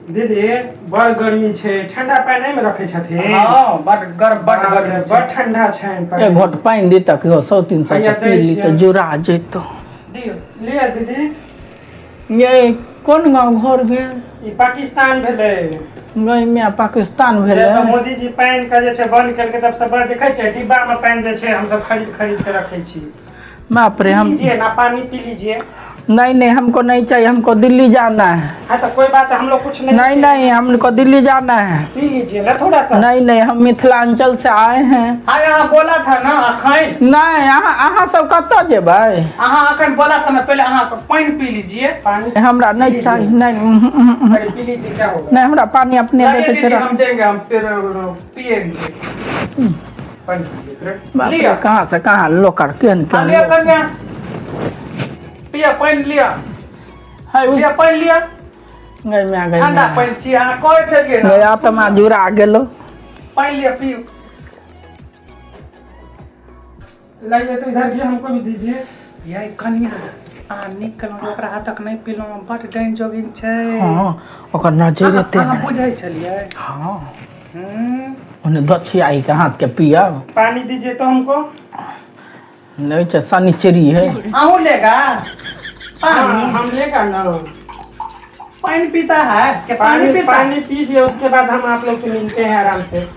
दीदी बड़ गर्मी छै, ठंडा पानि नहि रखै छथिन? हँ, बड गर्म, बड गर्मी। बड़ ठंडा छै। एक घोट पानि दी तऽ सौ तीन सौ हैया के पी दै ली तऽ छियै। जुड़ा जैतौ। दियौ। लिअ दीदी। ये कोन गाँव घर भेल? ई पाकिस्तान भेलै। गई पाकिस्तान भेलै। जब मोदी जी पानि के जे छै बंद केलकै तब से बड़ देखै छै, डिब्बा में पानि जे छै हमसब खरीद खरीद के रखै छी। बाप रे, हम लीजिए ना, पानी पी लीजिए। नहीं नहीं, हमको नहीं चाहिए, हमको दिल्ली जाना है। हाँ तो कोई बात है, हम लोग कुछ नहीं। नहीं नहीं, हमको दिल्ली जाना है। पी लीजिए ना थोड़ा सा। नहीं नहीं, हम मिथिलांचल से आए हैं। हाँ, अहाँ बोला था ना अखन। नहीं, अहाँ अहाँ सब कतऽ जेबै? अहाँ अखन बोला था ना, पहले अहाँ सब पानि पी लीजिए। पानी हमरा नहीं चाहिए, नहीं। उहुं, उहुं, उहुं। अरे पी लीजिए, क्या होगा? नहीं, हमरा पानी अपने लगे लेके दीदी, रख। हम जाएंगे, हम फिर पिएंगे पानी पीजिए। बाप रे, लिया। कहाँ से कहाँ लोकर केहन हाँ, केहन लिया। लोक। कन्या, पिया पानि लिया। है लिया पानि लिया। गई मैं, गई ठंडा मैं। पानि छी, अहाँ कहै छलियै ने। गया तऽ माँ जुड़ा गेलो। पानि लिया, पियू। लाइए तो इधर भी हमको भी दीजिए। यै कन्या, अहाँ नीक केलहुँ ओकरा हाथक नहि पीलहुँ, बड डाइन जोगिन छै। हँ, ओकर नजर अहाँ एते अहाँ ने। बुझै छलियै? हँ। हूँ। ओने दछियाई के हाथ के पियब। पानी दीजिए तो हमको। नहि छै, शनिचरी है। अहूँ लेगा हाँ, पानी? हम लेगा ना। पानी पीता है के पानी पानी पीता? पानी पीजिए, उसके बाद हम आप लोग से मिलते हैं आराम से।